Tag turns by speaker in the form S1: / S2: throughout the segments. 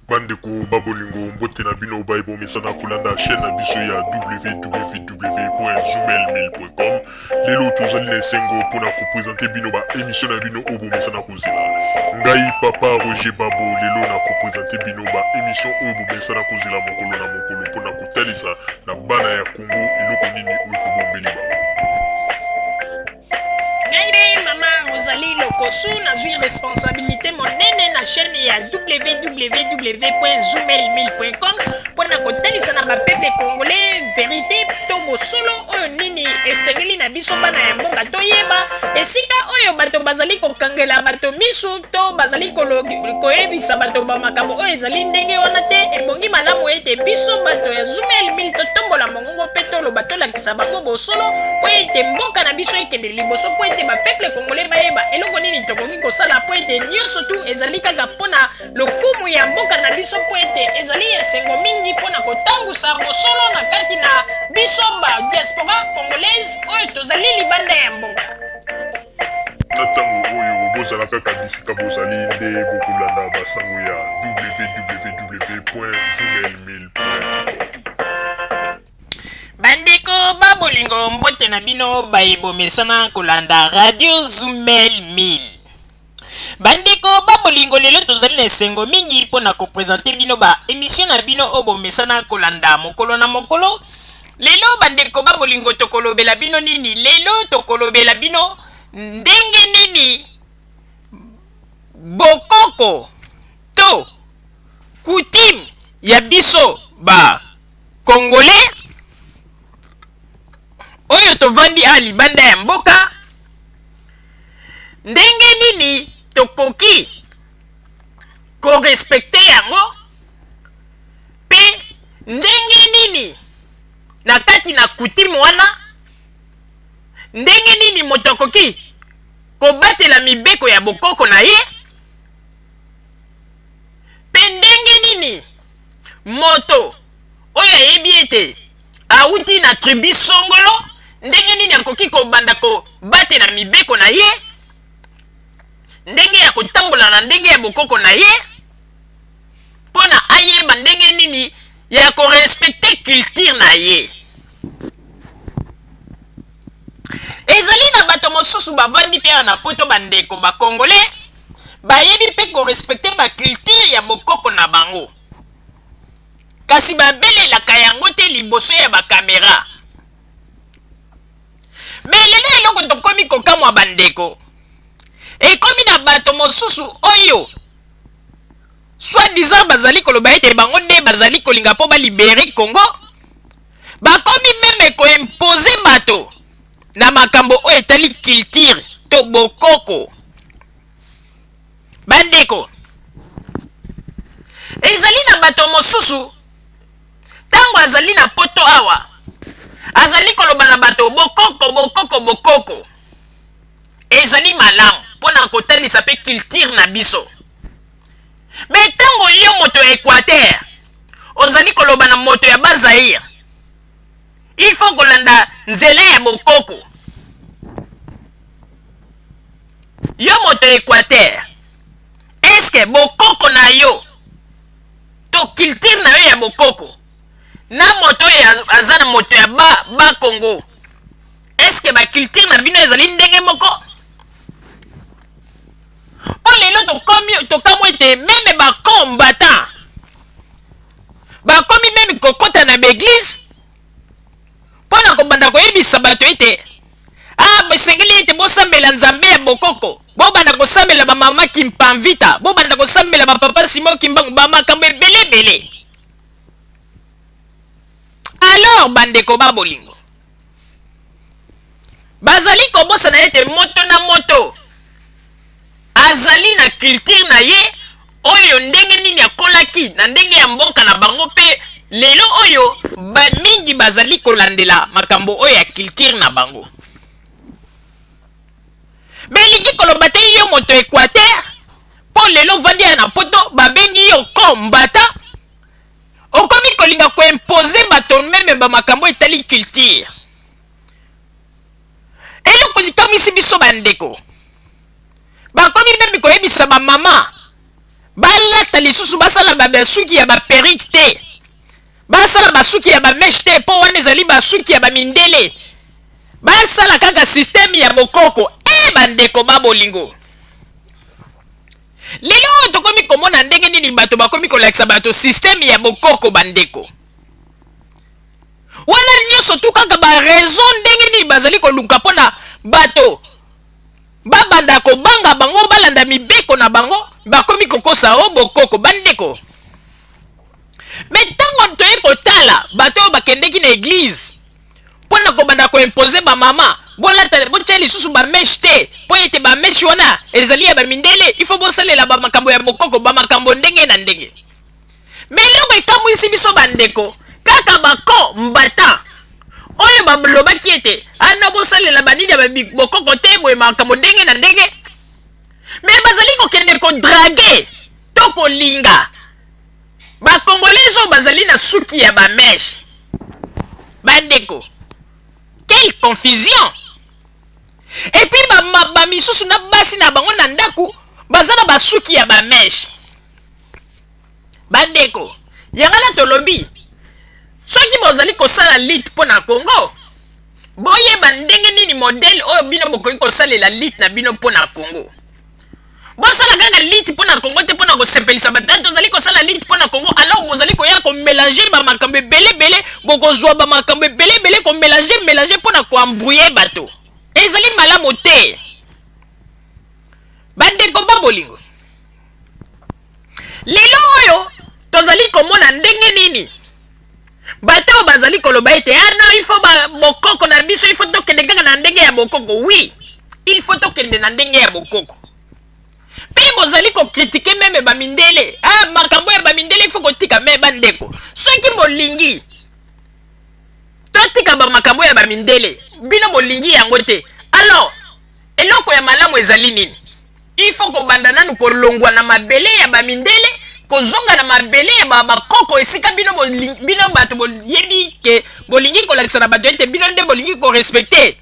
S1: Bandeko ba bolingo, mbote na bino baye bomesana kolanda chaîne na biso ya www.zoomailmail.com. Lelo tozali na esengo mpona kopresente bino ba émission na bino oyo bomesana kozela. Ngai papa Roger Babo lelo na kopresente bino ba émission oyo bomesana kozela mokolo na mokolo mpona kotalisa na bana ya Congo eloko nini oyo tobombeli bango.
S2: Ngai nde mama Rosalie Lokosu, nazwi responsabilité monene na chaîne ya www.zoomailmail.com mpo na kotalisa na bapeuple congolais verité to bosolo oyo nini esengeli na biso bana ya mboka toyeba esika oyo bato bazali kokangela bato misu to bazali koyebisa bato bamakambo oyo ezali ndenge wana te. Ebongi malamu ete biso bato ya Zoomail 1000 totombola mongongo mpe toloba, tolakisa bango bosolo mpo ete mboka na biso ekende liboso, mpo ete bapeuple congolais bayeba eloko nini tokoki kosala, mpo ete nyonso tu ezali kaka mpo na lokumu ya mboka na biso, mpo ete ezali esengo mingi mpo na kotambusa bosolo na kati na biso ba diaspora congolaise oyo tozali libanda ya mboka.
S1: Na ntango oyo bozala kaka bisika bozali nde bokolanda basango ya www.zoomailmail.com.
S2: Bandeko ba bolingo, mbote na bino baye bomesana kolanda Radio Zumel 1000. Bandeko ba bolingo, lelo tozali na esengo mingi mpo na kopresente bino ba emission na bino oyo bomesana kolanda mokolo na mokolo. Lelo bandeko ba bolingo, tokolobela bino nini? Lelo tokolobela bino ndenge nini bokoko to coutume ya biso ba Congolais oyo tovandi a libanda ya mboka, ndenge nini tokoki korespecte yango, mpe ndenge nini na kati na coutume wana, ndenge nini moto akoki kobatela mibeko ya bokoko na ye, mpe ndenge nini moto oyo ayebi ete awuti na tribu songolo, ndenge nini akoki kobanda kobatela mibeko na ye, ndenge ya kotambola na ndenge ya bokoko na ye, mpo na ayeba ndenge nini ya korespecte culture na ye. Ezali na bato mosusu bavandi mpe na poto, bandeko bakongole bayebi mpe korespecte baculture ya bokoko na bango, kasi babelelaka yango te liboso ya bakamera. Me lelo eloko tokomi kokamwa bandeko, ekomi na bato mosusu oyo soi-disant bazali koloba ete bango nde bazali kolinga mpo balibere Congo, bakomi meme koimpose bato na makambo oyo etali culture to bokoko. Bandeko, ezali na bato mosusu ntango azali na poto awa azali koloba na bato bokoko, bokoko, bokoko ezali malamu mpo na kotalisa mpe culture na biso. Me ntango yo moto ya Équateur ozali koloba na moto ya Bazaire, il faut kolanda nzela ya bokoko. Yo moto ya Équateur, eske bokoko na yo to culture na yo ya bokoko na moto oyo aza na moto ya ba ba Congo, eske ba culture na bino ezali ndenge moko? Mpo lelo tokomi tokamwa ete meme bacombattant bakomi meme kokɔta na baeglise mpo na kobanda koyebisa bato ete ah, esengeli ete bosambela nzambe ya bokoko, bobanda kosambela bamama Kimpanvita, bobanda kosambela bapapa Simon Kimbangu, bamakambo ebele ebele. Alors bandeko ba bolingo, bazali kobosana ete moto na moto azali na culture na ye oyo ndenge nini akolaki na ndenge ya mboka na bango, mpe lelo oyo bamingi bazali kolandela makambo oyo ya culture na bango. Belingi koloba te yo moto Équateur, mpo lelo ovandi ya na poto, babengi yo kombata, okomi kolinga koimpose bato meme bamakambo etali culture. Eloko likamwisi biso bandeko, bakomi meme koyebisa bamama Balata lisusu basala ba basuki ya ba perruque te. Basala basuki ya ba mèche te mpo wana ezali basuki ya ba mindele. Basala kaka système ya bokoko. Eh bandeko ba bolingo. Lelo oyo tokomi komona ndenge nini bato bakomi kolakisa bato système ya bokoko bandeko. Wana nyonso tu kaka ba raison ndenge nini bazali koluka mpo na bato babanda kobanga bango balanda mibeko na bango bakomi kokosa o bokoko bandeko. Me ntango toye kotala bato oyo bakendeki na eglize mpo na kobanda koimpose bamama bolata botya lisusu bameshe te mpo ete bameshe wana ezali ya bamindele ifo bosalela bamakambo ya bokoko bamakambo ndenge na ndenge. Me eloko ekamwisi biso bandeko, kaka bako mbata oyo balobaki ete ana bosalela banini ya bokoko te boye makambo ndenge na ndenge, me bazali kokende kodrage to kolinga bakongolais oyo bazali na suki ya bameshe. Bandeko, quelle confusion! Epuis bamisusu na basi na bango na ndako baza na basuki ya bameshe. Bandeko, yango na tolobi soki bozali kosala lutte mpo na Congo, boyeba ndenge nini modèle oyo bino bokoki kosalela lutte na bino mpo na Congo. Bosala kaka lutte mpo na Congo te mpo na kosepelisa bato. Tozali kosala lutte mpo na Congo, alors bozali koya komélanger bamakambo ebele ebele, bokozwa bamakambo ebele ebele komélanger mélanger mpo na koembrouiller bato. Ezali malamu te. Bandeko ba bolingo, lelo oyo tozali komona ndenge nini bato oyo bazali koloba ete ah non, il faut ba bokoko na biso, il faut tokende kaka na ndenge ya bokoko. Oui, il faut tokende na ndenge ya bokoko. Mpe bozali kokritike meme bamindele, ah makambo ya bamindele il faut kotika. Me bandeko, soki bolingi totika bamakambo ya bamindele, bino bolingi yango te, alors eloko ya malamu ezali nini? Il faut kobanda nanu kolongwa na mabele ya bamindele, kozonga na mabele ya bakoko, esika bino bino bato boyebi ke bolingi kolakisa na bato ete bino nde bolingi korespecte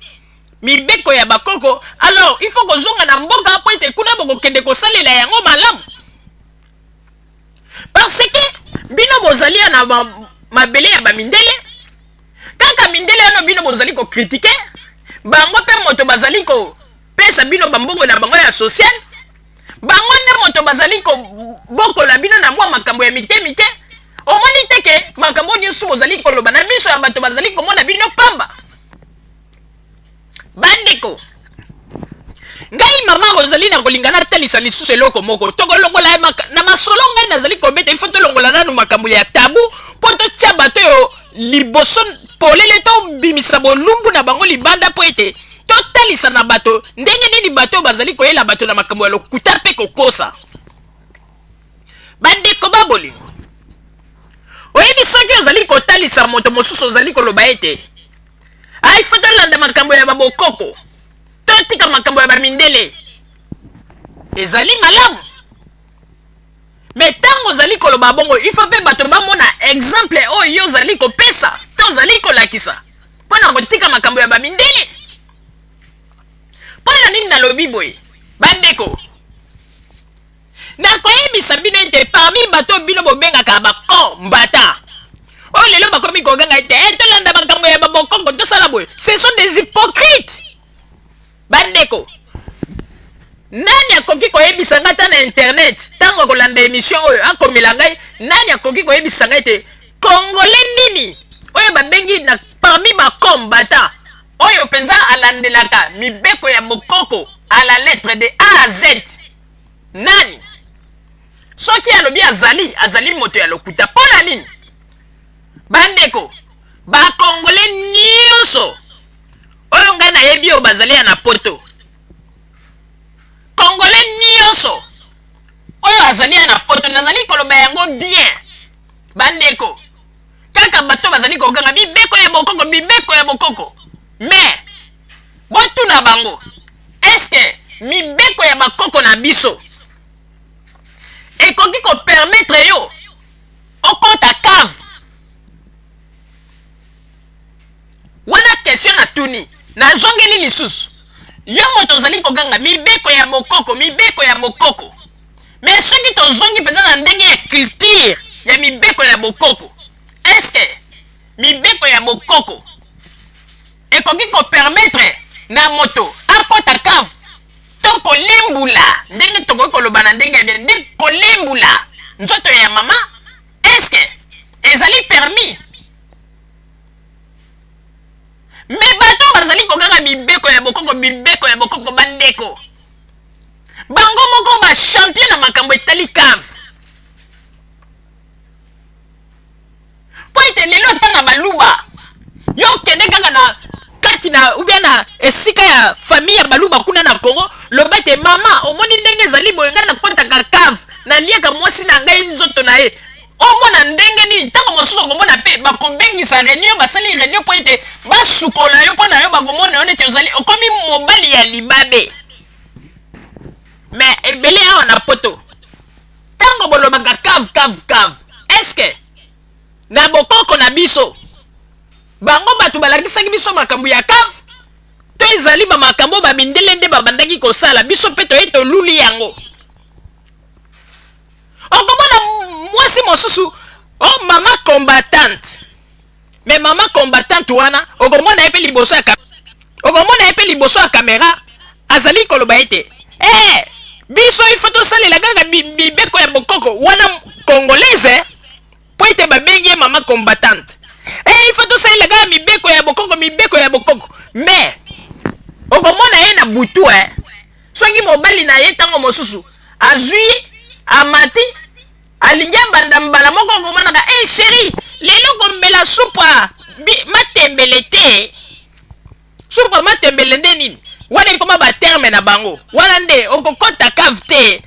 S2: mibeko ya bakoko. Alors il faut kozonga na mboka mpo ete kuna bokokende kosalela yango malamu, parce que bino bozali ya na mabele ya bamindele. Kaka mindele wana bino bozali kokritike bango, mpe moto bazali kopesa bino bambongo na bango ya social, bango nde moto bazali kobokola bino na mwa makambo ya mike mike. Omoni te ke makambo nyonso bozali koloba na miso ya bato bazali komona bino pamba. Bandeko, ngai mama Rosalie na kolinga natalisa lisusu eloko moko. Tokolongola na masolo ngai nazali kobeta, ifo tolongola nanu makambo ya tabu mpo totya bato oyo liboso polele, tobimisa bolumbu na bango libanda mpo ete totalisa na bato ndenge nini bato oyo bazali koyela bato na makambo ya lokuta mpe kokosa. Bandeko ba bolingo, oyebi soki ozali kotalisa moto mosusu, ozali koloba ete ai fo tolanda makambo ya babokoko, totika makambo ya bamindele, ezali malamu. Me ntango ozali koloba bongo, il faut mpe bato bamona exemple oyo yo ozali kopesa to ozali kolakisa mpo na kotika makambo ya bamindele. Mpo na nini nalobi boye bandeko? Nakoyebisa bino ete parmi bato bino bobengaka bakombata oyo lelo bakomi koganga ete eh, tolanda makambo ya babokoko, tosala boye, ce sont des hypocrites. Bandeko, nani akoki koyebisa ngai ata na internet ntango akolanda émission oyo akomela ngai, nani akoki koyebisa ngai ete congolais nini oyo babengi na parmi bakombata oyo mpenza alandelaka mibeko ya bokoko à la lettre de A à Z? Nani? Soki alobi azali, azali moto ya lokuta. Mpo na nini? Bandeko, bakongole nyonso oyo ngai nayebi oyo bazali ya na poto, kongole nyonso oyo azali ya na poto, nazali koloba yango bien bandeko, kaka bato bazali koganga mibeko ya bokoko, mibeko ya bokoko, mais botuna bango, eske mibeko ya bakoko na biso ekoki kopermettre yo okota cave? Wana question natuni, nazongeli lisusu. Yo moto ozali koganga mibeko ya bokoko, mibeko ya bokoko, Mais soki tozongi mpenza na ndenge ya culture ya mibeko ya bokoko, est-ce que mibeko ya bokoko ekoki kopermettre na moto akota cave to kolembula, ndenge tokoki koloba na ndenge ya bien, nde kolembula nzoto ya mama, est-ce que ezali permis? Me bato bazali kokanga mibeko ya bokoko, mibeko ya bokoko, bandeko, bango moko ba champion na makambo etali cave. Mpo ete lelo ata na baluba, yo okende kaka na kati na ubia na esika ya famille ya baluba kuna na Congo, loba ete mama, omoni ndenge ezali boye, ngai nakotaka cave, naliaka mwasi na ngai nzoto na ye. Omona ndenge nini? Ntango mosusu okomona mpe bakobengisa reunion, basali reunion mpo ete basukola yo, mpo na yo bakomona yo neti ozali okomi mobali ya libabe. Me ebele awa na poto, ntango bolobaka cave cave cave, eske na bokoko na biso bango bato balakisaki biso makambo ya cave, to ezali bamakambo bamindele nde babandaki kosala, biso mpe toye toluli yango? Okomona mwasi mosusu, oh, mama combattante. Me mama combattante wana, okomona ye mpe liboso ya okomona ye mpe liboso ya kamera, azali koloba ete eh, biso ifo tosalela kaka mibeko ya bokoko wana congolaise, mpo ete babengi ye mama combattante. Eh, ifo tosalela kaka mibeko ya bokoko, mibeko ya bokoko. Me okomona ye na butu, eh, soki mobali na ye ntango mosusu azwi amati, alingi abanda mbala moko, okomonaka e hey, chéri, lelo komela supa matembele te. Supa matembele nde nini wana? Ekoma baterme na bango wana nde okokɔta cave te.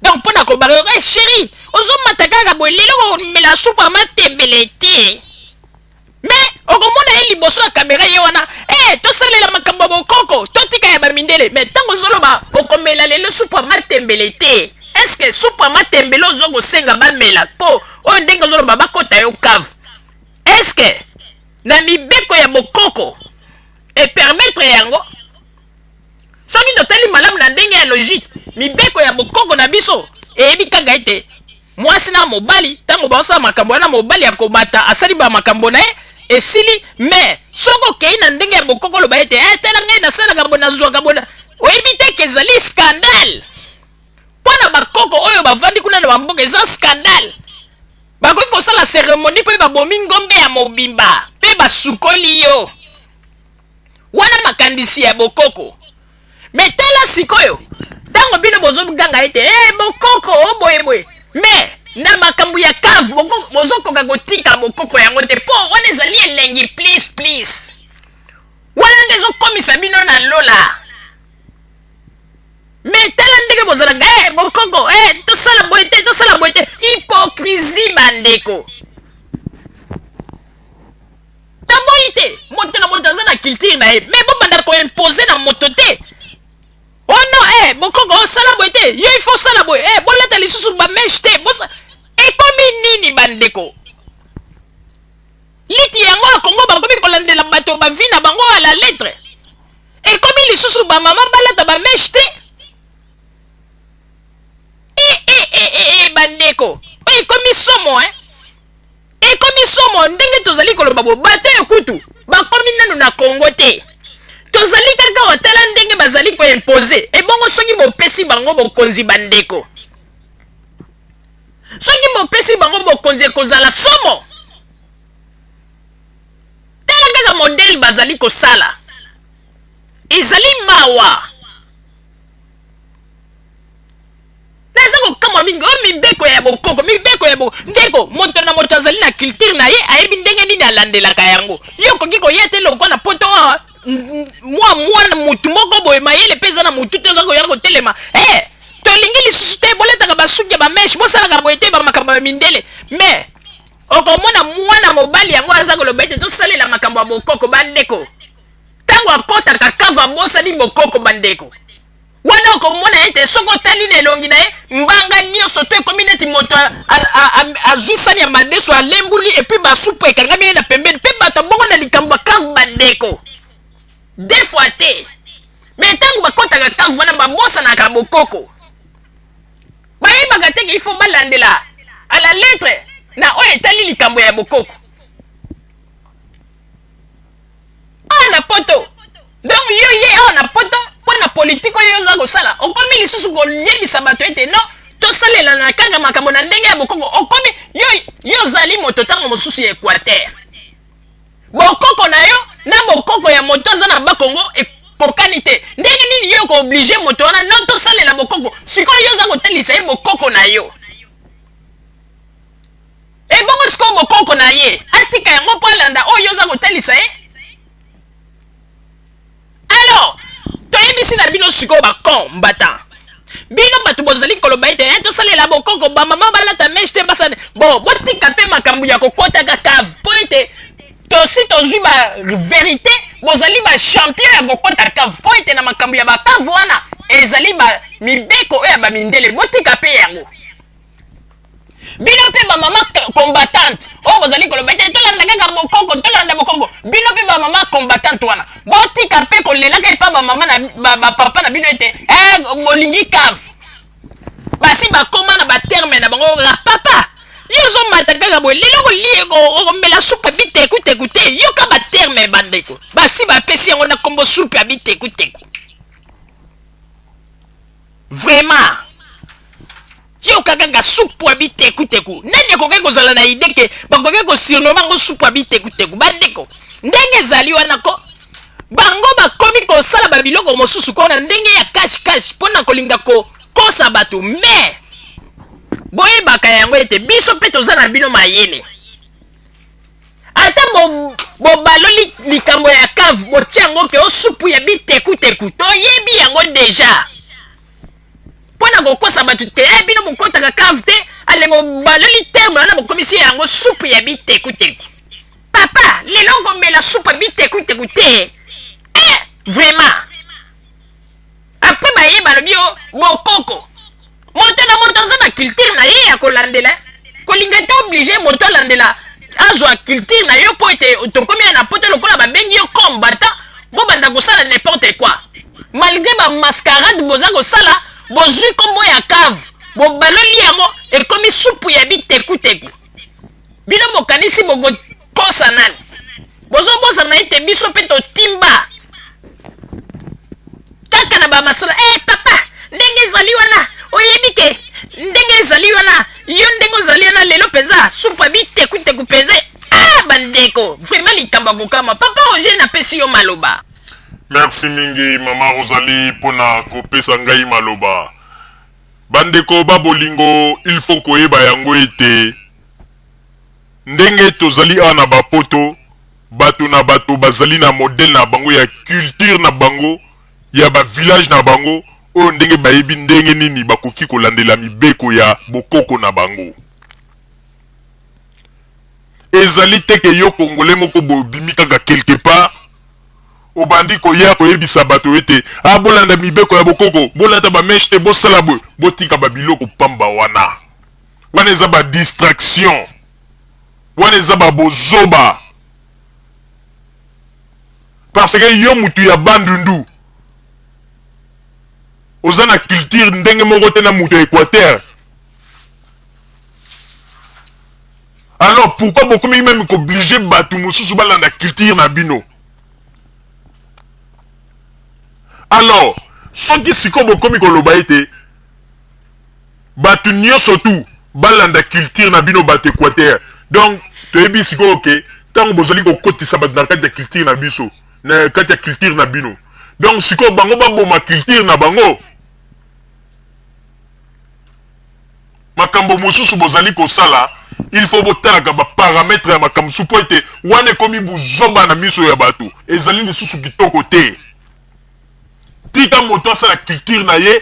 S2: Donc mpo na kobaka, hey, chéri, ozomata kaka boye, lelo komela supa matembele te. Me okomona ye liboso ya kamera, ye wana eh, tosalela makambo ya bokoko, totika ya bamindele. Me ntango ozoloba okomela lelo supu ya matembele te, estce supu ya matembele ozo kosenga bamela mpo oyo ndenge ozoloba bakota yo cave, estce na mibeko ya bokoko epermettre yango? Soki totali malamu na ndenge ya logique, mibeko ya bokoko na biso eyebi kaka ete mwasi na mobali, ntango baosala makambo wana, mobali akobata, asali bamakambo na ye, esili. Me soki okei na ndenge ya bokoko, oloba ete eh, tala ngai nasalaka boye, nazwaka boye, oyebi te ke ezali scandale mpo na bakoko oyo bavandi kuna na bamboka. Eza scandale. Bakoki kosala cérémonie mpe babomi ngombe ya mobimba mpe basukoli yo. Wana makandisi ya bokoko. Me tala sikoyo, ntango bino bozoganga ete hey, bokoko o boye boye, me na makambo ya cave bozokoka kotika bokoko yango te, mpo wana ezali elengi please please, wana nde ezokomisa bino na lola. Me tala ndenge bozalaka, hey, bokoko, hey, tosala boye te, tosala boye te. Hypocrisie, bandeko. Toboyi te, moto na moto aza na culture na ye, me bobanda koimpose na moto te. Oh non, eh, bokoko osala boye te, yo il faut osala boye, eh, bolata lisusu bameshe te. Ekomi nini, bandeko? Liti yango ya Kongo, bakomi kolandela bato bavi na bango à la lettre. Ekomi lisusu bamama balata bameshe te. E, e, e, e, e, bandeko, oyo ekomi somo, eh? Ekomi somo ndenge tozali koloba bo, bato oyo kutu bakomi nanu na Kongo te, tozali kaka watala ndenge bazali koimpose. Ebongo soki bopesi bango bokonzi, bandeko, soki bopesi bango bokonzi, ekozala somo. Tala kaka modele bazali kosala, ezali mawa. Naza kokamwa mingi, oyo mibeko ya bokoko, mibeko ya bokoko. Ndeko, moto na moto azali na culture na ye, ayebi ndenge nini alandelaka yango. Yo okoki koya te lokwa na poto awa, mwa mwana motu moko boye, mayele mpe eza na motu te, oza koya kotelema, eh, tolingi lisusu te boletaka basuki ya bameshe, bosalaka boye te, bamakambo ya mindele. Me okomona mwana mobali yango aza koloba ete tosalela makambo ya bokoko. Bandeko, ntango akɔtaka kava, abosani bokoko. Bandeko, wana okomona ete soki otali na elongi na ye, mbanga nyonso to ekomi neti moto azwi sani ya madeso, alembuli, et puis basupu ekangami ye na pembeni. Mpe bato bongo na likambo ya cave, bandeko, des fois te. Me ntango bakɔtaka cave wana, babosanaka bokoko. Bayebaka te ke il faut balandela à la lettre na oyo etali likambo ya bokoko. Awa na poto, donc yo ye awa na poto mpo na politike oyo oza kosala, okomi lisusu koyebisa bato ete non, tosalelana kaka makambo na ndenge ya bokoko. Okomi yo, yo ozali moto ntango mosusu ya Equateur, bokoko na yo na bokoko ya moto aza na Bakongo ekokani te. Ndenge nini yo okooblige moto wana non tosalela bokoko? Sikoyo yo oza kotalisa ye bokoko na yo, ebongo sikoyo bokoko na ye atika yango mpo alanda oyo oza kotalisa ye? Alors toyebisi na bino sikoyo bacombattant, bino bato bozali koloba ete eh, tosalela bokoko, bamama balata mèche te, basala bon, botika mpe makambo ya kokotaka cave, mpo ete tosi tozwi ba vérité. Bozali ba champion ya kokota cave, mpo ete na makambo ya bacave wana ezali ba mibeko oyo ya bamindele. Botika mpe yango. Bino mpe bamama combattante oyo bozali koloba ete tolanda kaka bokoko, tolanda bokoko, bino mpe bamama combattante wana, botika mpe kolelaka epa bamama na bapapa na bino ete eh, bolingi cave. Basi bakoma na baterme na bango ra papa, yo ozomata kaka boye, lelo kolie okomela supu ya bitekuteku te. Yoka baterme, bandeko, basi bapesi yango na nkombo supu ya bitekuteku. Vraiment, yoka kaka supu ya bitekuteku. Nani akoki kozala na idée ke bakoki kosurnommer yango supu ya bitekuteku? Bandeko, ndenge ezali wana ko, bango bakomi kosala babiloko mosusu ko na ndenge ya cache cache mpo na kolinga kokosa bato. Mais boyebaka yango ete biso mpe toza na bino mayele. Ata bobaloli likambo ya cave, botia yango ke osupu ya bitekuteku, toyebi yango déjà. Mpo na kokosa bato te, eh, bino bokotaka cave te, ale bobaloli terme wana, bokomisi yango supu ya bitekuteku. Papa, lelo okomela supu ya bitekuteku te. Eh, vraiment. Après baye balobi yo bokoko, moto na moto aza na culture na ye ya kolandela. Kolinga te oblige moto alandela, azwa culture na yo, mpo ete tokomi ya na poto, lokola babengi yo combattant, bobanda kosala n'importe quoi. Malgré bamascarade boza kosala, bozwi nkombo ya cave, bobaloli yango, ekomi supu ya bitekuteku. Bino bokanisi bokokosa nani? Bozobosana ete biso mpe totimba kaka na bamasolo. Eh, papa, ndenge ezali wana, oyebi ke ndenge ezali wana, yo ndenge ozali wana lelo mpenza supu ya bitekuteku mpenza. Ah, bandeko, vraiment likambo ya kokama. Papa Roger, napesi yo maloba.
S1: Merci mingi, mama Rosalie, mpona kopesa ngai maloba. Bandeko ba bolingo, il faut koyeba yango ete ndenge tozali awa na bapoto, bato na bato bazali na modèle na bango ya culture na bango ya bavillage na bango, oyo ndenge bayebi ndenge nini bakoki kolandela mibeko ya bokoko na bango. Ezali te ke yo Congolais moko boye obimi kaka quelque part, obandi koya koyebisa bato ete ah, bolanda mibeko ya bokoko, bolata bamèche te, bosala boye. Botika babiloko pamba wana. Wana eza badistraction, wana eza babozoba, parce que yo mutu ya Bandundu oza na culture ndenge moko te na mutu ya Équateur. Alors pourquoi bokomi même kooblige bato mosusu balanda culture na bino? Alors soki sikoyo bokomi koloba ete bato nyonso tu balanda culture na bino bato Équateur, donc toyebi sikoyo ke ntango bozali kokotisa bato na kati ya culture na biso, na kati ya culture na bino, donc sikoyo bango baboma culture na bango. Makambo mosusu bozali kosala, il faut botalaka baparamètre ya makambo mosusu, mpo ete wana ekomi buzoba na miso ya bato, ezali lisusu kitoko te. Tika moto asala culture na ye,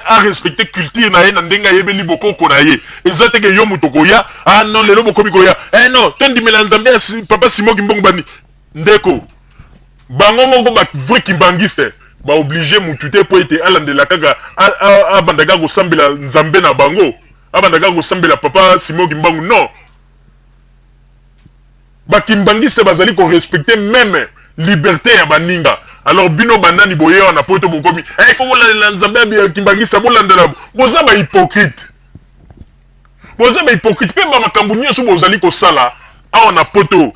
S1: arespecte culture na ye na ndenge ayebeli bokoko na ye. Eza te ke yo moto koya, ah non, lelo bokomi koya, eh non, tondimela Nzambe ya papa Simon Kimbangu. Bani ndeko, bango moko ba vrai kimbangiste baoblige mutu te mpo ete alandela kaka, abanda kaka kosambela Nzambe na bango, abanda kaka kosambela papa Simon Kimbangu. Non, bakimbangiste bazali korespecte même liberté ya baninga. Alors bino banani boye wana po to bokomi, eh, il faut bolandela Nzambe ya kimbangiste, bolandela, boza bahypocrite. Boza ba hypocrite pe ba makambo nyonso bozali kosala awa na poto,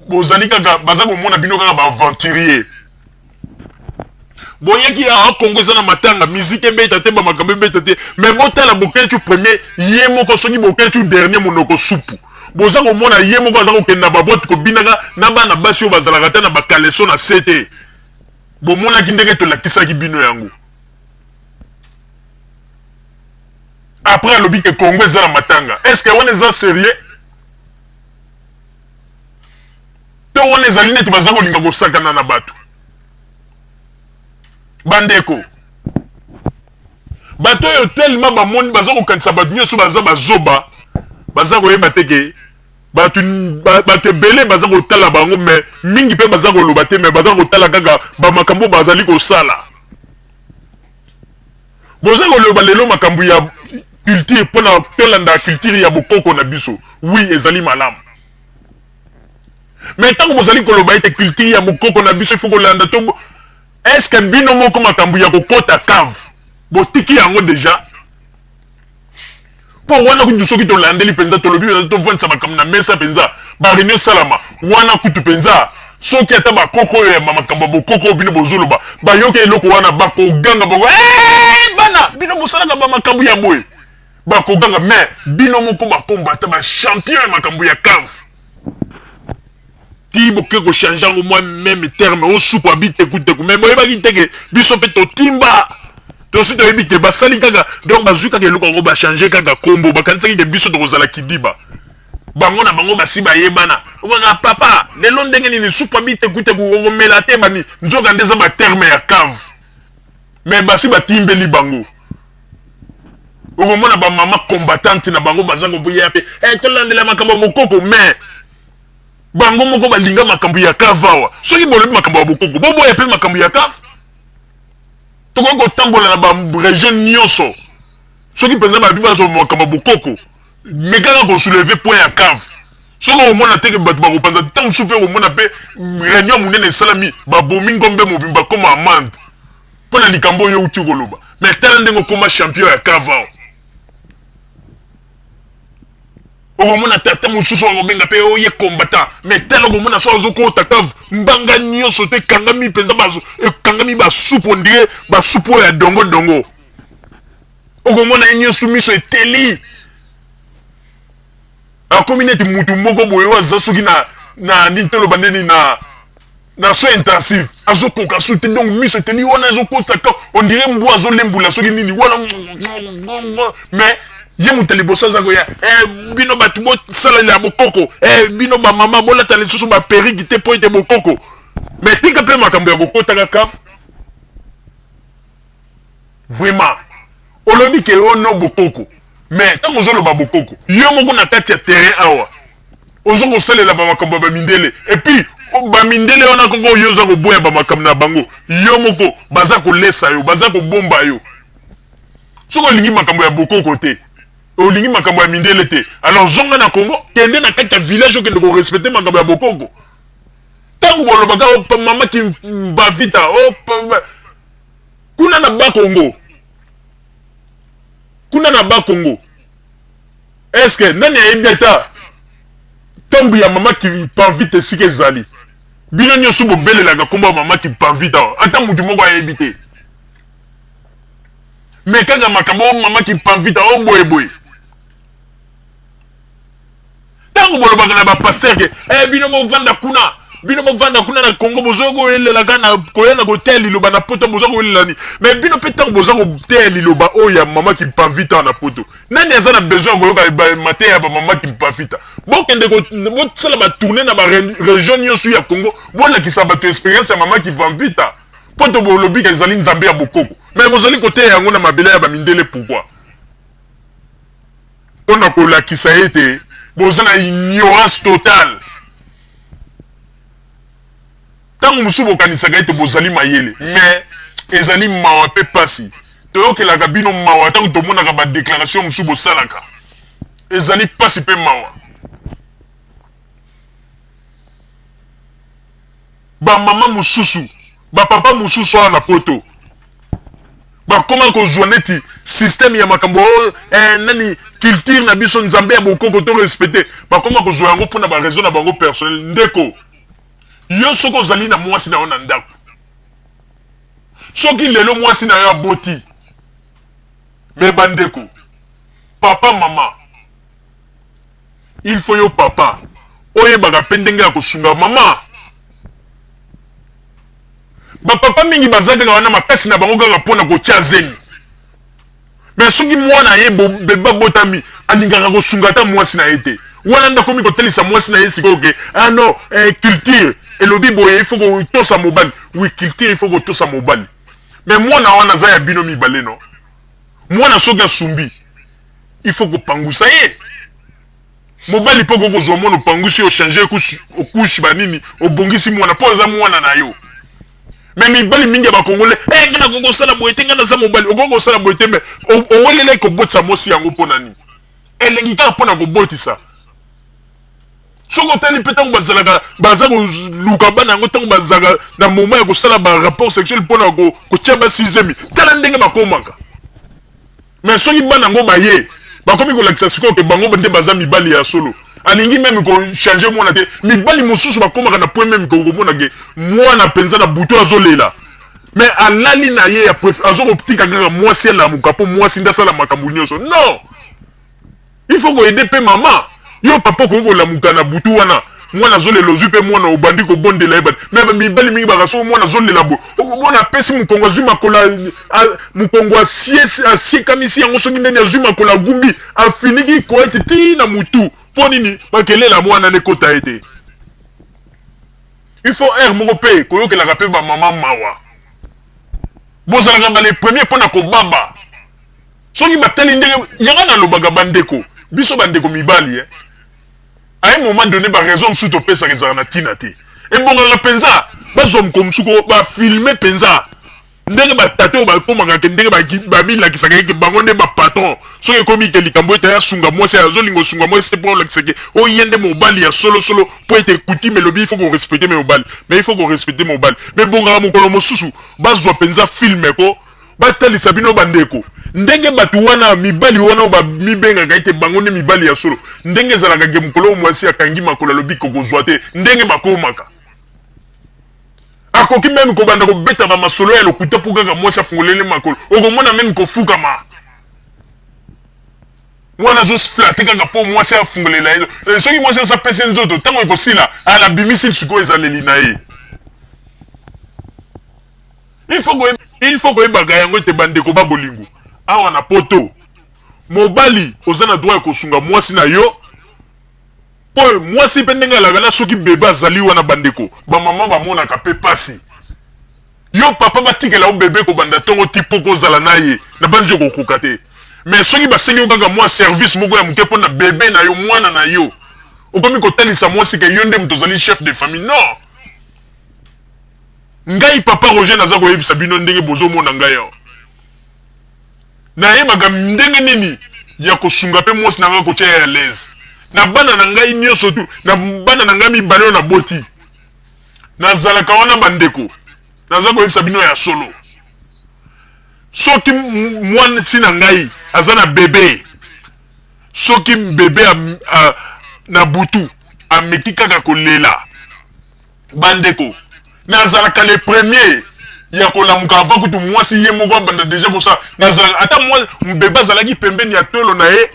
S1: bozali kaka baza komona bino kaka ba aventurier. Boyaki awa Congo eza na matanga, musique ebeta te, ba makambo ebeta te, mais botala Boketshu premier ye moko, soki Boketshu dernier monoko supu. Boza komona ye moko aza kokende na ba boîte kobinaka na bana basi oyo bazalaka ata na ba caleçon na se te. Bomonaki ndenge tolakisaki bino yango. Après alobi ke Congo eza na matanga. Est-ce que wana eza sérieux? To wana ezali neti baza kolinga kosakana na bato. Bandeko, bato oyo tellement bamoni baza kokanisa bato nyonso baza bazoba, baza koyeba te ke bato bato ebele baza kotala bango, mais mingi mpe baza koloba te, mais baza kotala kaka bamakambo bazali kosala. Boza koloba lelo makambo ya culture mpona tolanda culture ya bokoko na biso, oui ezali malamu, mais ntango bozali koloba ete culture ya bokoko na biso ifo kolanda to, est-ce que bino moko makambo ya kokota cave botiki yango deja? Mpo wana kutu soki tolandeli mpenza, tolobi mpenza, tovandisa makambo na mesa mpenza, ba réunion esalama wana kutu mpenza, soki ata bakoko oyo ya makambo ya bokoko oyo bino bozoloba bayoki eloko wana, bakoganga bako hey, bana bino bosalaka ba makambo ya boye, bakoganga. Mais bino moko bakombata ba champion ya makambo ya cave, ti boke kochange yango mwa même terme osuku abitekuteku, mais boyebaki teke biso mpe totimba, tosi toyebi te basali kaka. Donc bazwi kaka eloko yango, bachange kaka kombo, bakanisaki ke biso tokozala kidiba. Bango na bango basi bayebana, okaka papa lelo ndenge nini supu abitekuteku okomela te bani, nzoka nde eza baterme ya cave, mais basi batimbeli bango. Okomona bamama combattante na bango baza koboya mpe eh, tolandela makambo ya bokoko, mais bango moko balinga makambo ya cave awa. Soki bolobi makambo ya bokoko, boboya mpe makambo ya cave. Tokoki kotambola na baregion nyonso, soki mpenza babi bazwa makambo ya bokoko, mais kaka kosoulever point ya cave, soki okomona teke bato bakopanza. Ntango mosusu mpe okomona mpe réunion monene esalami, babomi ngombe mobimba koma amande mpo na likambo oyo outi koloba. Mais tala ndenge okoma champion ya cave awa. Okomona tata mosusu akobenga mpe oye combattant, mais tala, okomona so azokota cave, mbanga nyonso te ekangami mpenza, ekangami basupu, on dirait basupu oyo ya dongodongo. Okomona ye nyonso miso eteli, akomi neti mutu moko boye oyo aza soki na nini, toloba ndeni na soin intensif, azokoka su te. Donc miso eteli wana, azokota ka on dirait mbwa azolembula soki nini wana. Mais ye moto ya liboso aza koya eh, bino bato bosalela bokoko eh, bino bamama bolata lisusu baperruque te mpo ete bokoko. Mais tika mpe makambo ya kokotaka cave. Vraiment, olobi ke ono bokoko, mais ntango ozoloba bokoko, yo moko na kati ya terrain awa oza kosalela bamakambo ya bamindele, et puis bamindele wana koko oyo oza koboya bamakambo na bango, yo moko baza kolesa yo, baza kobomba yo. Soki olingi makambo ya bokoko te, olingi makambo ya mindele te, alors zonga na Congo, kende na kati ya village, okende korespecter makambo ya bokoko. Ntango bolobaka mama Kimbavita kuna na Bakongo, kuna na Bakongo, est-ce nani ayebi ata tombe ya mama Kimpavita esika ezali? Bino nyonso bobelelaka nkombo ya mama Kimpavita, ata motu moko ayebi te. Mais kaka makambo oyo mama Kimpavita oyo boyeboye, ntango bolobaka na bapasteur ke eh, bino bovanda kuna, bino bovanda kuna na Congo, boza koyelela kaka na koya na koteya liloba na poto, boza koyelela nini? Mais bino mpe ntango boza koteya liloba oyo ya mama Kimpavita na poto, nani aza na besoin ya koyoka mateya ya bamama Kimpavita? Bokende bosala batournée na baregion nyonso ya Congo, bolakisa bato expérience ya mama Kimpavita, mpo to bolobi ezali nzambe ya bokoko, mais bozali koteya yango na mabele ya bamindele. Pourquoi? Mpona kolakisa ete boza na ignorance totale. Ntango mosusu bokanisaka ete bozali mayele, mais ezali mawa mpe pasi. Toyokelaka bino mawa ntango tomonaka badéclaration mosusu bosalaka, ezali pasi mpe mawa. Bamama mosusu, bapapa mosusu awa na poto. Bakoma kozwa neti système ya makambo oyo, eh, nani culture na biso, nzambe ya bokoko to respecte. Bakoma kozwa yango mpona ba raison na bango personnel. Ndeko, yo soki ozali na mwasi na yo na ndako, soki lelo mwasi na yo aboti, me bandeko, papa, mama, il faut yo papa oyebaka mpe ndenge ya kosunga mama. Bapapa mingi baza kaka wana makasi na bango kaka mpona kotia zemi, me soki mwana ye bebe abotami, alingaka kosunga ata mwasi na ye te. Wana nde akomi kotalisa mwasi na ye sikoyo ke ah non, culture elobi boye, il faut kotosa mobali. Oui, culture, il faut kotosa mobali, mais mwana wana aza ya bino mibale. No, mwana soki asumbi, il faut kopangusa ye. Mobali mpo okoki kozwa mwana, opangusi, ochange couche, banini, obongisi mwana mpo aza mwana na yo. Me mibali mingi ya bakongole, eh, ngai nakoki kosala boye te, ngai naza mobali. Okoki kosala boye te, me owelelaki kobotisa mwasi yango mpo na nini? Elengi kaka mpo na kobotisa. Soki otali mpe, ntango bazalaka baza koluka bana yango, ntango bazalaka na moment ya kosala barapport sexuel mpona kotia basi zemi, tala ndenge bakomaka. Me soki bana yango baye, bakomi kolakisa sikoyo ke bango nde baza mibali ya solo. Alingi même kochange mwana te. Mibali mosusu bakomaka na point même komona ke mwana mpenza na butu azolela, me alali na ye, azokotika kaka mwasi alamuka mpo mwasi nde asala makambo nyonso. Non, il faut koaider mpe mama. Yo papa okoki kolamuka na butu wana, mwana azolela, ozwi mpe mwana, obandi kobondela ye. Me mibali mingi baka, soki mwana azolela boye, okomona apesi mokongo, azwi makolo, mokongo asiekamisi yango, soki ndeni azwi makolo, agumbi, afiniki couette ti na mutu. Mpo nini? Bakelela mwana nekota ye te. Il faut heure moko mpe koyokelaka mpe bamama mawa. Bozalaka bale premier mpona kobaba soki batali ndenge yango. Nalobaka, bandeko, biso bandeko mibali, à un moment donné, baraison mosusu topesaka ezalaka na ntina te. Ebongaka mpenza bazwa mokolo mosusu bafilme mpenza ndenge batata oyo bakomaka ke ndenge bamilakisaka eke bango nde bapatron. Soki ekomi ke likambo ete asunga mwasi, azolinga osunga mwasi te mpo olakisa ke oye nde mobali ya solosolo, mpo ete coutume elobi il faut korespecte me mobali, mais il faut korespecte mobali. Mais bongaka mokolo mosusu bazwa mpenza film ko batalisa bino, bandeko, ndenge bato wana, mibali wana oyo bamibengaka ete bango nde mibali ya solo, ndenge ezalaka ke mokolo oyo mwasi akangi makolo, alobi kokozwa te, ndenge bakomaka. Akoki même kobanda kobeta bamasolo ya lokuta mpo kaka mwasi afungoleli makolo. Okomona même kofukama wana, azoflatter kaka mpo mwasi afungolela ye. Soki mwasi aza apesi nzoto, ntango ekosila, alabimisi sikoyo ezaleli na ye. Il faut koyebaka yango ete, bandeko ba bolingo, awa na Poto, mobali oza na droit ya kosunga mwasi na yo, mpo mwasi mpe ndenge alaka na soki bebe azali wana. Bandeko bamama bamonaka mpe pasi. Yo papa, batikela yo bebe kobanda ntongo ti mpo kozala na ye na banzi, okokoka te. Mais soki basengi yo kaka mwa service moko ya moke mpo na bebe na yo, mwana na yo, okomi kotalisa mwasi ke yo nde moto ozali chef de famille. Non, ngai papa Roger naza koyebisa bino, ndenge bozomona ngai awa, nayebaka ndenge nini ya kosunga mpe mwasi na ngai, kotia ya l'aise na bana na ngai nyonso tu. Na bana na ngai mibale oyo naboti, nazalaka wana. Bandeko, naza koyebisa bino ya solo, soki mwasi na ngai aza na bebe, soki bebe na butu ameki kaka kolela, bandeko, nazalaka le premier ya kolamuka avant kutu mwasi ye moko abanda deja kosala. Nazalaka ata mwa bebe azalaki pembeni ya tolo na ye,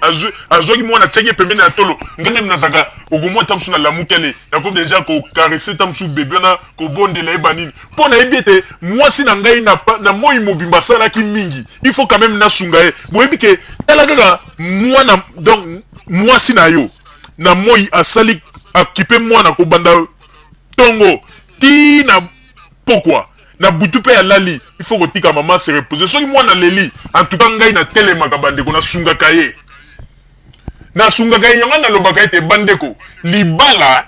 S1: azwaki mwana, atiaki ye pembeni ya tolo, ngai nde nazalaka. Okomona ta mosusu nalamuki, ale nakomi deja kocaresser ta mosusu bebe wana, kobondela ye, banini, mpo nayebi ete mwasi na ngai na moi mobimba asalaki mingi, il faut quand même nasunga ye. Boyebi ke tala kaka mwana, donc mwasi na yo na moi asali akipe mwana kobanda ntongo ti na pokwa, na butu mpe alali, il faut kotika mama se reposer. Soki mwana aleli, en tout cas ngai natelemaka, bandeko, nasungaka ye, nasungaka ye. Yango nalobaka ete, bandeko, libala,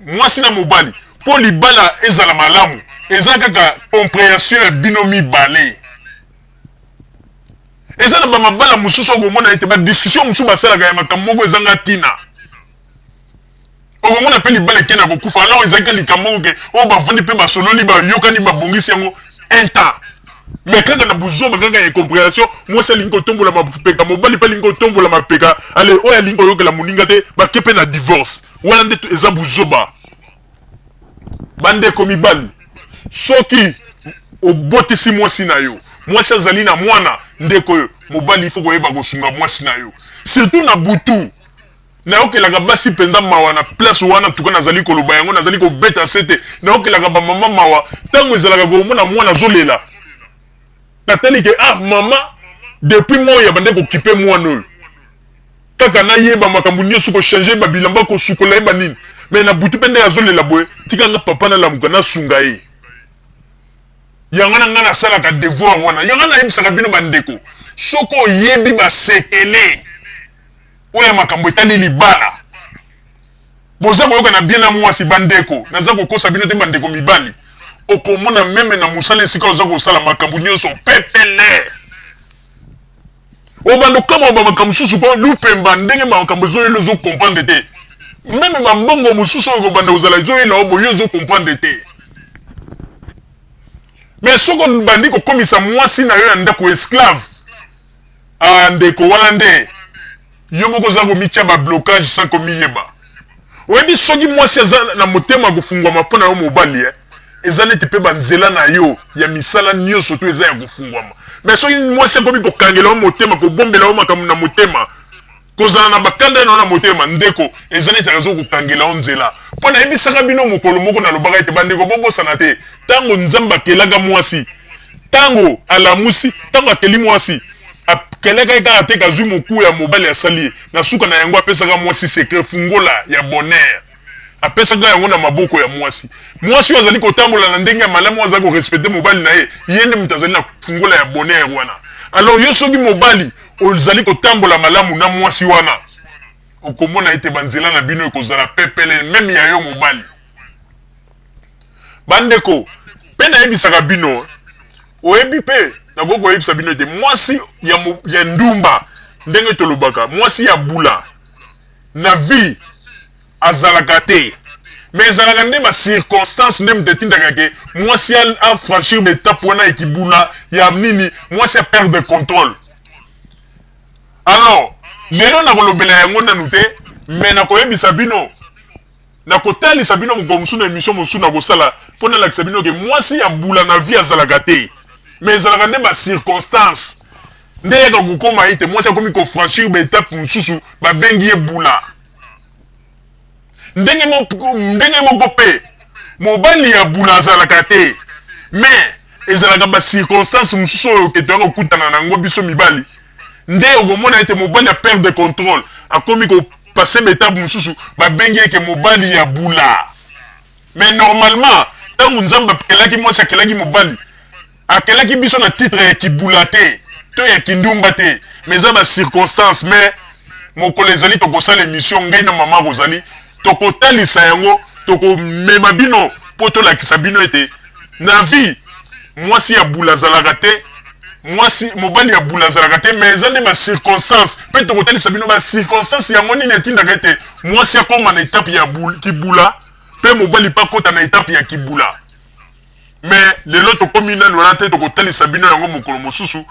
S1: mwasi na mobali, mpo libala ezala malamu, eza kaka compréhension ya bino mibale. Eza na bamabala mosusu, okomona ete badiscussion mosusu basalaka ya makambo moko ezanga ntina. Okomona mpe libala eke na kokufa, alors ezalaki likambo moko ke oyo bavandi mpe basololi, bayokani, babongisi yango un temps. Mais kaka na buzoba, kaka ya incomprehension, mwasi alingi kotombola mapeka, mobali mpe alingi kotombola mapeka. Ale oyo alingi koyokela moninga te, bake mpe na divorce. Wana nde eza buzoba. Bandeko mibali, soki obotisi mwasi na yo, mwasi azali na mwana, ndeko oyo mobali, ifo koyeba kosunga mwasi na yo, surtout na butu. Nayokelaka basi mpenza mawa na place wana. Tuka nazali koloba yango, nazali kobeta se te. Nayokelaka bamama mawa ntango ezalaka komona mwana azolela. Natali ke ah, mama depuis moi abande kokipe mwana oyo, kaka nayeba makambo nyonso, kochanger babilamba, kosukola ye, banini. Mais na butu mpe nde azolela boye, tikanga papa nalamuka, nasunga ye. Yango na ngai nasalaka devoir wana. Yango nayebisaka bino bandeko, soki oyebi basekele oyo ya makambo etali libala, boza koyoka na bien na mwasi. Bandeko, naza kokosa bino te. Bandeko mibali, okomona même na mosala esika oza kosala, makambo nyonso pepele. Obanda okama bamakambo mosusu mpo lupemba ndenge makambo ezoyela, ozocomprendre te. Même bambongo mosusu oyo kobanda kozala ezoyela o boye, ozocomprendre te. Mais soki obandi kokomisa mwasi na yo ya ndako esclave, ah, ndeko, wana nde yo moko oza komitia bablocage sans komiyeba. Oyebi, soki mwasi aza na motema ya kofungwama mpo na yo mobali, eza neti mpe banzela na yo ya misala nyonso to eza ya kofungwama. Mais soki mwasi akomi kokangela yo motema, kobombela yo makambo na motema, kozala na bakanda na yo na motema, ndeko, eza neti aza kokangela yo nzela. Mpo nayebisaka bino mokolo moko, nalobaka ete bandeko, bobosana te, ntango Nzambe akelaka mwasi, ntango alamusi, ntango akeli mwasi, akelaka ye kaka te kazwi moku ya mobali asali ye. Na suka na yango, apesaka mwasi secret, fungola ya bonheur, apesaka yango na maboko ya mwasi. Mwasi oyo azali kotambola na ndenge ya malamu, oyo azali korespecter mobali na ye, ye nde moto azali na fungola ya bonheur wana. Alors yo, soki mobali ozali kotambola malamu na mwasi wana, okomona ete banzela na bino ekozala pepele, même ya yo mobali. Bandeko, mpe nayebisaka bino, oyebi mpe nakoki koyebisa bino ete mwasi ya ndumba, ndenge tolobaka mwasi ya bula, na vie azalaka te. Mais ezalaka nde bacirconstance nde moto etindaka ke mwasi afranchir baétape wana ya kibula ya nini, mwasi ya perdre contrôle. Alors lelo nakolobela yango nanu te, mais nakoyebisa bino, nakotalisa bino mokolo mosusu na émission mosusu nakosala mpo nalakisa bino ke mwasi ya bula na vie azalaka te. Mais ezalaka nde bacirconstance nde yaka kokóma ete mwasi akomi kofranchir baétape mosusu, babengi ye bula. Ndenge moko mpe mobali ya bula azalaka te, mais ezalaka bacirconstance mosusu oyo ke toyaka kokutana na yango biso mibali, nde okomona ete mobali ya perdre contrôle, akomi kopasser baétape mosusu, babengi eke mobali ya bula. Mais normalement, ntango Nzambe akelaki mwasi, akelaki mobali, akelaki biso na titre ya kibula te to ya kindumba te, mais eza bacirconstance. Mais mokolo ezali tokosala émission, ngai na mama Kozali, tokotalisa yango, tokomema bino mpo tolakisa bino ete na vie mwasi ya bula azalaka te, mwasi mobali ya bula azalaka te, mais eza nde bacirconstance. Mpe tokotalisa bino bacirconstance yango nini etindaka ete mwasi akóma na etape ya kibula, mpe mobali mpe akóta na etape ya kibula. Mais lelo tokomi nanu wana te, tokotalisa bino yango mokolo mosusu.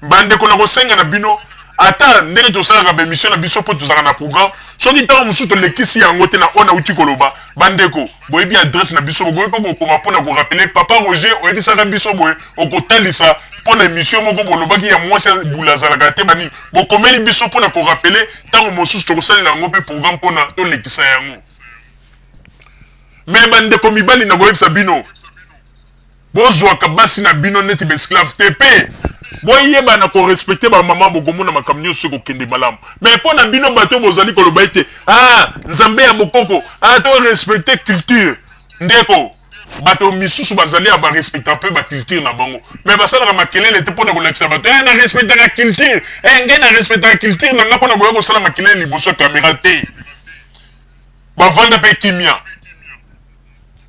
S1: Bandeko, na kosenga na bino, ata ndenge tosalaka baémission na biso mpo tozalaka na programme, soki ntango mosusu tolekisi yango te na oyo nauti koloba, bandeko, boyebi adresse na biso, bokoki mpo kokoma mpo na korappeler: "Papa Roger, oyebisaka biso boye, okotalisa mpo na émission moko bolobaki ya mwasi bula azalaka te, banini." Bokomeli biso mpo na korappeler. Ntango mosusu tokosalela yango mpe programme mpona tolekisa yango. Mais bandeko mibali, na koyebisa bino, bozwaka basi na bino neti baesclave te, mpe boyeba na korespecter bamama, bokomona makambo nyonso ekokende malamu. Mais mpo na bino bato bozali koloba ete ah, Nzambe ya bokoko, ah, to respecter culture, ndeko, bato misusu bazali ya barespecta mpe baculture na bango, mais basalaka makelele te mpona kolakisa bato: "Eh, na respectaka culture, eh, ngai na respectaka culture na nga", mpona koya kosala makelele liboso ya kamera te. Bavanda mpe kimia.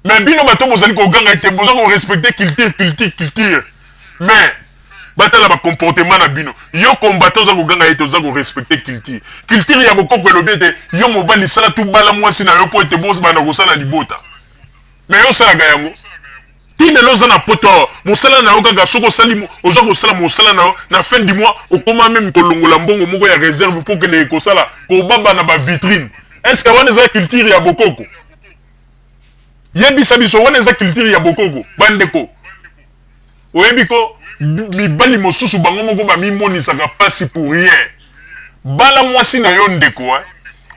S1: Mais bino bato bozali koganga ete boza korespecter culture, culture, culture, mais batala bacomportement na bino. Yo combattant, oza koganga ete oza korespecter culture. Culture ya bokoko elobi ete yo mobali sala tubala mwasi na yo mpo ete bobanda kosala libota. Mais yo osalaka yango? Ti lelo oza na poto awa, mosala na yo kaka soki osali, oza kosala mosala na yo, na fin du mois okoma meme kolongola mbongo moko ya reserve mpo okendeke kosala kobaba na ba vitrine. Est ce que wana eza culture ya bokoko? Yebisa biso, wana eza culture ya bokoko? Bandeko, oyebi ko mibali mosusu bango moko bamimonisaka pasi pour rien. Bala mwasi na yo ndeko, eh?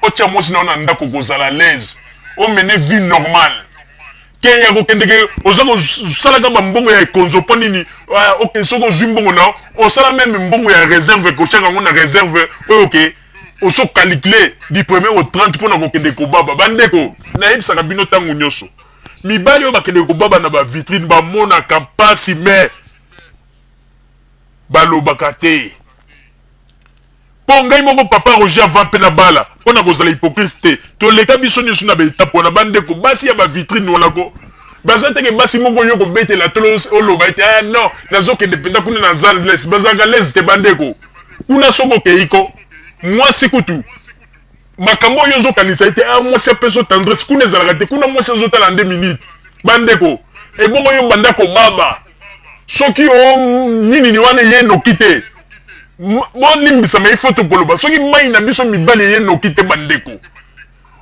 S1: Otia mwasi na yo na ndako, kozala à l'aise, omene vie normale ke ya kokendeke oza kosalaka bambongo ya ekonzo mpo nini? Ah, ok, soki ozwi mbongo na yo, osala meme mbongo ya reserve, kotiaka yango na reserve oyo ke ozo calcule du premier au 30 mpona kokende kobaba. Bandeko, nayebisaka bino ntango nyonso, mibali oyo bakendeke kobaba na bavitrine bamonaka mpasi, mais balobaka te. Mpo ngai moko, papa Roger, avant mpe na bala, mpo na kozala hypocrite te, toleka biso nyonso na baetape wana. Bandeko, basi ya bavitrine wana ko baza teke basi moko yo kobetela tolo oloba ete ah non, nazokende mpenza kuna, naza lese. Bazalaka lese te, bandeko. Kuna soki okei ko mwasi kutu makambo oyo ozokanisa ete ah, mwasi apesa tendresse, kuna ezalaka te. Kuna mwasi azotala nde minute, bandeko. Ebongo yo banda kobaba, soki o nini ni wana eye noki te, bolimbisama, il faut tokoloba, soki mai na biso mibali eye noki te, bandeko,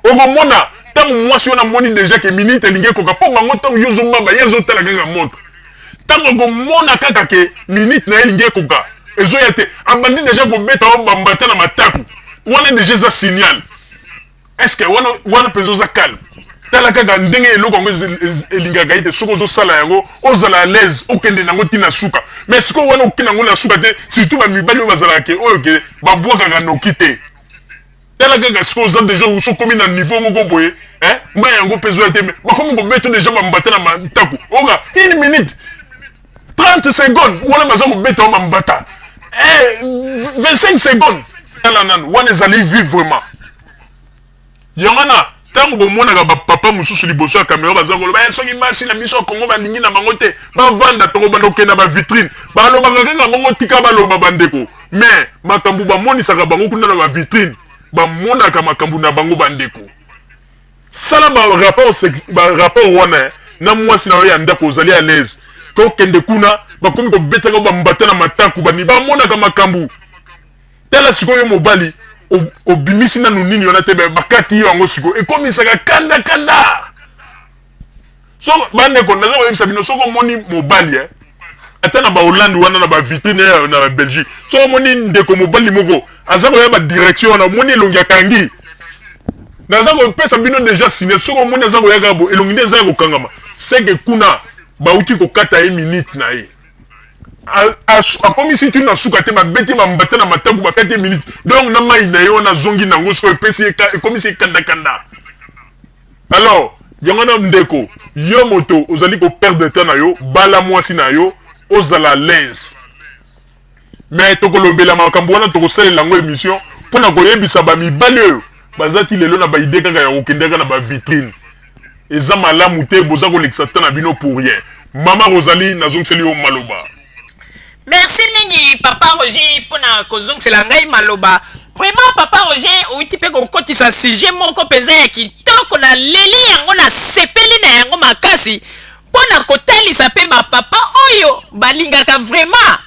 S1: okomona ntango mwasi wana amoni déjà ke minute elingi ekoka, mpo bango ntango yo ozobaba, ye azotala kaka montre. Ntango akomona kaka ke minute na ye elingi ekoka, ezoya te, abandi déjà kobeta o bambata na mataku. Wana déjà eza signal. Est ce que wana mpenza oza calme? Tala kaka ndenge eloko yango elingaka ye te. Soki ozosala yango, ozala à l'aise, okende nango ntina suka. Mais sikoyo wana okende yango na suka te, surtout bamibali oyo bazalaka ke oyo ke babwakaka noki te. Tala kaka sikoyo, oza déjà sokomi na niveau moko boye, mai yango mpe ezoya te, bakomi kobeta déjà bambata na mataku. Oka une minute 30 secondes wana baza kobeta yo bambata, 25 secondes. Tala nanu, wana ezali vie vraiment. Yango wana ntango bomonaka bapapa mosusu liboso ya kamera baza koloba, eh, soki basi na biso ya Kongo balingi na bango te bavanda, tokobanda kokende na bavitrine, balobaka kaka bongo. Tika baloba, bandeko, mais makambo bamonisaka bango kuna na bavitrine, bamonaka makambo na bango. Bandeko, sala barapport wana na mwasi na yo ya ndako, ozali à l'aise. Tokende kuna, bakomi kobetaka bambata na mataku, bani bamonaka makambo. Tala sikoyo, mobali obimisi nanu nini wana te, bakati yo yango. Sikoyo ekomisaka kanda kanda. So bandeko, naza koyebisa bino, soki omoni mobali, eh, ata na bahollande wana, na bavitrine na Belgique, soki omoni ndeko mobali moko aza koya badirection wana, omoni elongi akangi, naza kopesa bino déjà signe. Soki omoni aza koya kaka bo, elongi nde eza ya kokangama, seke kuna bauti kokata ye minute na ye. Akomisi ti na suka te, babeti bambata na mataku, bakati ye minute. Donc na mai na ye wana azongi nango, sikoyo epesi ye, ekomisi ye kandakanda. Alors yango wana, ndeko, yo moto ozali koperdre temps na yo, bala mwasi na yo, ozala l'aise. Mais tokolobela makambo wana, tokosalela yango émission mpona koyebisa bamibali oyo baza ti lelo na baidée kaka ya kokendeka na bavitrine. Eza malamu te, boza kolekisa temps na bino pour rien. Mama Rosalie, nazongiseli yo maloba.
S2: Merci mingi, papa Roger, mpona kozongisela ngai maloba. Vraiment, papa Roger, outi mpe kokotisa sujet moko mpenza ya kitoko. Naleli yango, nasepeli na yango makasi, mpona kotalisa mpe bapapa oyo balingaka vraiment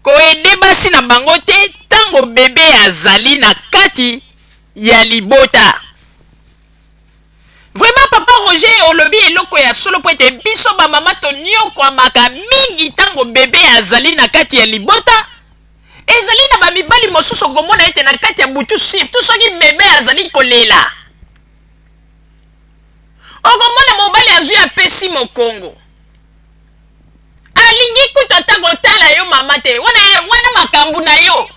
S2: koaider basi na bango te ntango bebe azali na kati ya libota. Vraiment, papa Roger, olobi eloko ya solo, po ete biso bamama toniokwamaka mingi ntango bebe azali na kati ya libota. Ezali na bamibali mosusu, okomona ete na kati ya butu, surtout soki bebe azali kolela, okomona mobali azwi, apesi mokongo, alingi kutu ata kotala yo mama te. Wana, wana makambo na yo,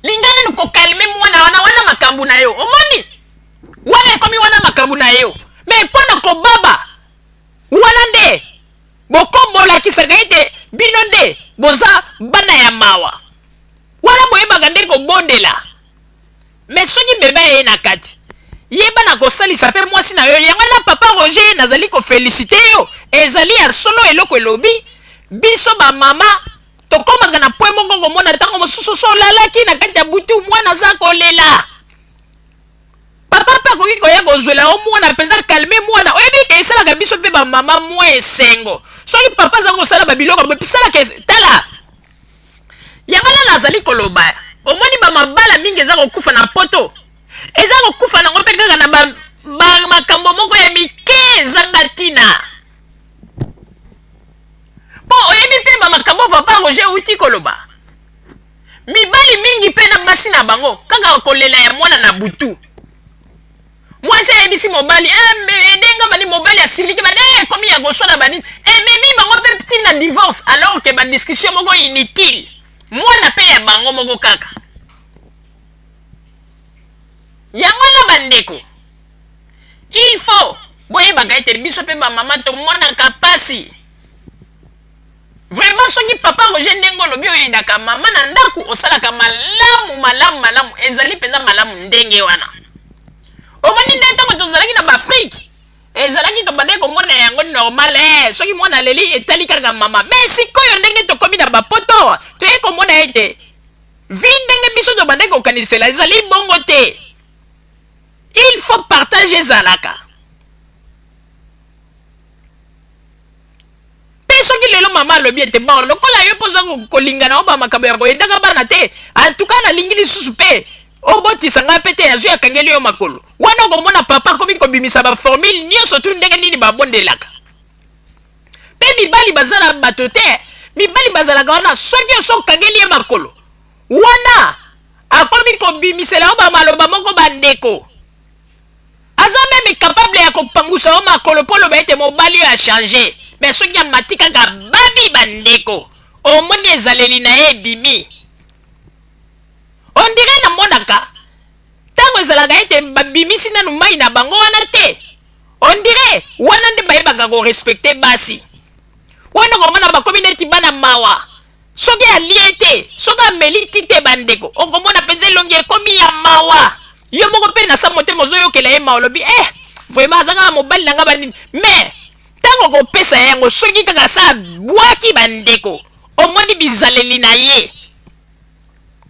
S2: linga nanu kocalmer mwana wana. Wana makambo na yo, omoni wana ekomi wana makambo na yo. Mais mpo na kobaba wana nde bokombolakisaka ete bino nde boza bana ya mawa. Wana boyebaka nde kobondela. Mais soki bebe aye na kati, yeba na kosalisa mpe mwasi na yo. Yango na papa Roger, nazali koféliciter yo. Ezali ya solo eloko elobi, biso bamama tokomaka na point moko, komona ntango mosusu so olalaki na kati ya butu, mwana aza kolela, papa mpe akoki koya kozwela yo mwana mpenza, calme mwana. Oyebi ke esalaka biso mpe bamama mwa esengo. Soki papa aza kosala babiloko boye, salaka tala yango wana nazali koloba. Omoni bamabala mingi eza kokufa na poto, eza kokufa nango mpe kaka na ba, ba makambo moko ya mike ezanga ntina. Mpo oyebi mpe bamakambo papa Roger euti koloba, mibali mingi mpe na basi na bango kaka kolela ya mwana na butu. Mwasi ayebisi mobali, eh, edenga bani, mobali asiliki bani, eh, ekomi ya koswana bani, ememi bango mpe ntina divorce, alors que badiscussion moko inutile, mwana mpe ya bango moko kaka. Yango wana bandeko, il faut boyebaka ete biso mpe bamama tomonaka mpasi vraiment. Soki papa Roger, ndenge olobi, oyedaka mama na ndako, osalaka malamu malamu malamu, ezali mpenza malamu ndenge wana. Omoni nde ntango tozalaki na baAfrike, ezalaki tobandaki komona yango normal, eh, soki mwana aleli, etali kaka mama. Mais sikoyo ndenge tokomi na bapoto, toyei komona ete vie ndenge biso tobandaki kokanisela ezali bongo te. Il faut partage ezalaka. Mpe soki lelo mama alobi ete bon, lokola yo mpo oza kolinga na yo bamakambo ya koyedaka bana te, antuka nalingi lisusu mpe obotisa ngai mpe te, azwi akangeli yo makolo wana, okomona papa akomi kobimisa baformule nyonso tu ndenge nini babondelaka. Mpe mibali baza na bato te, mibali bazalaka wana, soki oso okangeli ye makolo wana, akomi kobimisela yo bamaloba moko. Bandeko, aza même capable ya kopangusa yo makolo mpo oloba ete mobali oyo achange. Mais soki amati kaka babi, bandeko, omoni ezaleli na ye ebimi. On dirait namonaka ntango ezalaka ete babimisi nanu mai na bango wana te, on dirait wana nde bayebaka korespecter basi wana. Komona bakomi neti bana mawa. Soki alie te, soki ameli ti te, bandeko, okomona mpenza elongi ekomi ya mawa. Yo moko mpe na sa motema ozoyokela ye mawa, olobi: "Eh, vraiment aza kaka mobali na nga banini." Mais ntango okopesa yango, soki kaka sa abwaki, bandeko, omoni bizaleli na ye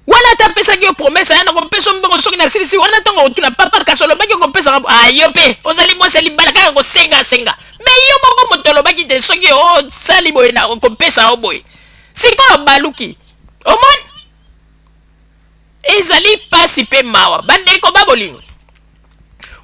S2: wana. Ata apesaki yo promesse aya na kopesa mbongo soki nasilisi wana, ntango otuna papa: "Kasi olobaki okopesaka." "Ayo mpe ozali mwasi ya libala, kaka kosengasenga." Mais yo moko moto olobaki te soki osali boye na kopesa yo boye. Sikoyo baluki, omoni ezali mpasi mpe mawa. Bandeko ba bolingo,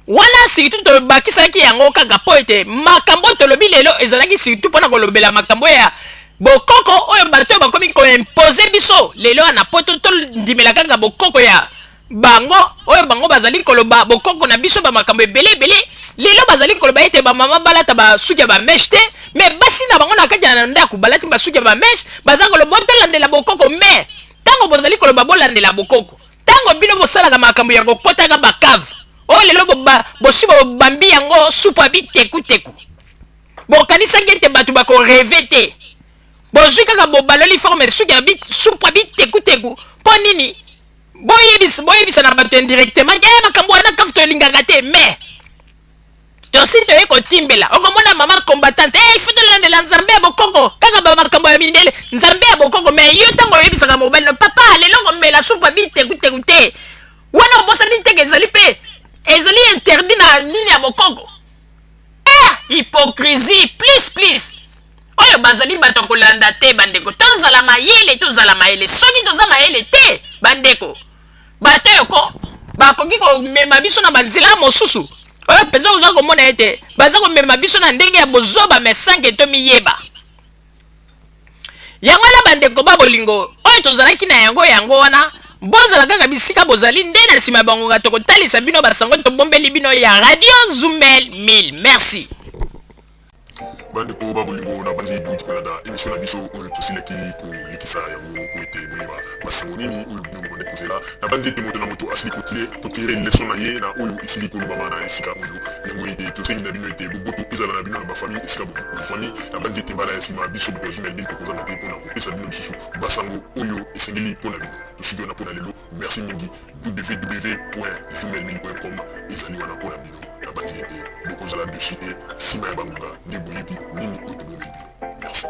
S2: wana surtout tobakisaki yango kaka mpo ete makambo tolobi lelo ezalaki surtout mpona kolobela makambo ya bokoko oyo bato oyo bakomi koimposer biso lelo na poto. Tondimela kaka bokoko ya bango oyo bango bazali koloba bokoko na biso. Bamakambo ebele ebele lelo bazali koloba ete bamama balata basuki ya bamèches te, mais basi na bango na kati ya ndako balati basuki ya bamèches. Baza koloba botolandela bokoko, mais ntango bozali koloba bolandela bokoko, ntango bino bosalaka makambo ya kokɔtaka bacave oyo lelo bosi bobambi yango supu ya bitekuteku, bokanisaki ete bato bakorêver te. Bozwi kaka bobaloli forme suki ya supu ya bitekuteku. Mpo nini boyebisa boyebisa na bato indirectement ke makambo wana kafu tolingaka te? Mais tosi toye kotimbela, okomona mama combattante: "Hey, il faut tolandela nzambe ya bokoko, kaka bamakambo ya mindele, nzambe ya bokoko." Mais yo ntango oyebisaka mobali no: "Papa, lelo komela supu ya bitekuteku te", wana obosani teke ezali mpe ezali interdit na nini ya bokoko. Eh, hypocrisie plus plus oyo bazali bato kolanda te. Bandeko, tozala mayele, tozala mayele. Soki toza mayele te, bandeko, bato oyo ko bakoki komema biso na banzela mosusu oyo mpenza oza komona ete baza komema biso na ndenge ya bozoba, mais sans que tomiyeba yango wana. Bandeko ba bolingo, oyo tozalaki na yango yango wana. Bozala kaka bisika bozali nde na nsima ya bangonga tokotalisa bino basango tobombeli bino ya Radio Zumel 1000. Merci.
S1: Bandeko ba bolingo, na bandi bouti kolanda émission na biso oyo tosilaki kolekisa yango po ete boyeba basango nini oyo bino bobandi kozela. Na bandi ete moto na moto asili kotirer leçon na ye na oyo esili kolobama na esika oyo. Yango ete tosengi na bino ete boboto ezala na bino na bafamille esika bozwami. Na bandi ete mbala ya nsima, biso bato ya Zumel 1000 tokozanga te mpona kopesa bino lisusu basango oyo esengeli mpona bino. Tosuki wana mpona lelo. Merci mingi. www.zumel1000.com ezali wana mpona bino. Na bandi ete bokozala déçus te. Nsima ya bangonga nde boyebi nini oyo tobomeli bino. Merci.